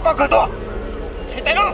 Koj kawg tuaj, txhais tes no.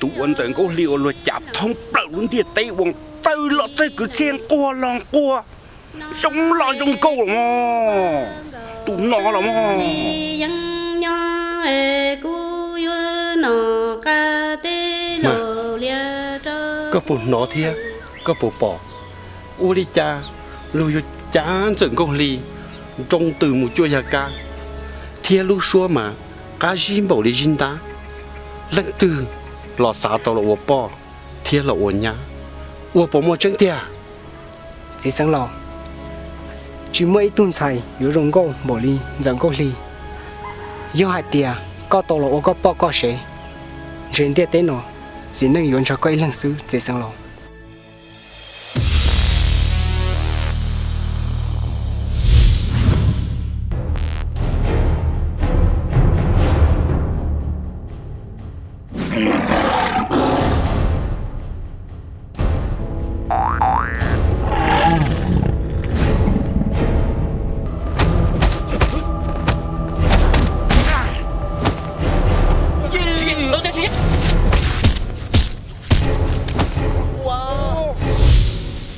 Tus uas Ntxawm Nkauj Hli ua luag cav thoob plaws lub ntiaj teb ua tawg los tawg kwv txhiaj nquag los nquag, zoo los zoo nkauj los mog. Tus no los mog. Koj puas hnov thiab koj puas pom? Ua li cas luag yuav cav Ntxawm Nkauj Hli nroo ntws mus cuaj yag kab, thiab lub suab mas qab zib npaum li zib ntab? Leej twg los xav tau los ua poj thiab los ua nyab, ua puas muaj tseeb tiag? Txiv xeev laus, tsis muaj ib tug ntxhais yuav zoo nkauj npaum li Ntxawm Nkauj Hli. Yog hais tias koj tau los ua koj poj koj sev, ntshe ntiaj teb no txiv neej yuav ntshaw koj ib leeg xwb txiv xeev laus.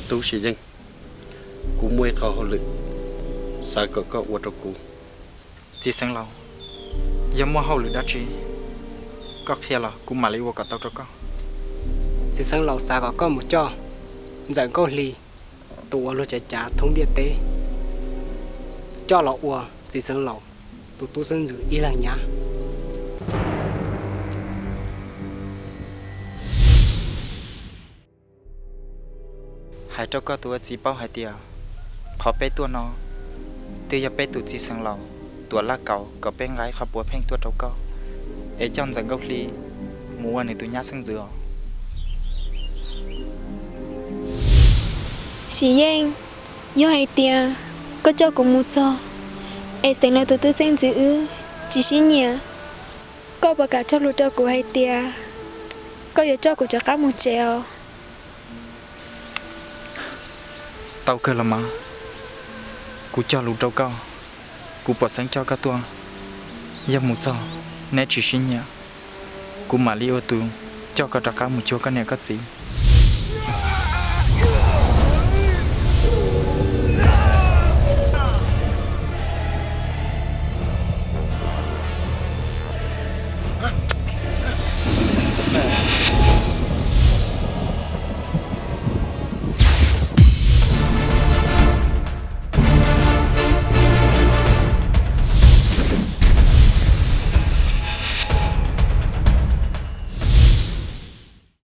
Tub Sis Yeej, kuv muaj ib qho hauj lwm xav kom koj ua rau kuv. Txiv xeev laus, yog muaj hauj lwm dab tsi, koj qhia los kuv mam li ua kom tau rau koj. Txiv xeev laus xav kom koj mus coj Ntxawm Nkauj Hli, tus uas luag cav cav thoob ntiaj teb, coj los ua txiv xeev laus tus tub xeeb ntxwv ib leeg nyab. Hais rau koj tus ua txiv paub hais tias qhov peb tuaj no twb yog peb tus txiv xeev laus Tuam Laj Kaus kom peb nqa ib qho puav pheej tuaj rau koj, es coj Ntxawm Nkauj Hli mus ua nws tus nyab xeeb ntxwv os. Sim Yeej, yog hais tias koj coj kuv mus txog es xeev laus tus tub xeeb ntxwv wb tsis sib nyiam, koj puas kam cog lus rau kuv hais tias koj yuav coj kuv rov qab mus tsev os? Tau kawg los mas, kuv cog lus rau koj, kuv puas xeeb coj koj tuaj. Yog mus txog neb tsis sib nyiam, kuv mam li ua tus coj koj rov qab mus cuag koj niam koj txiv.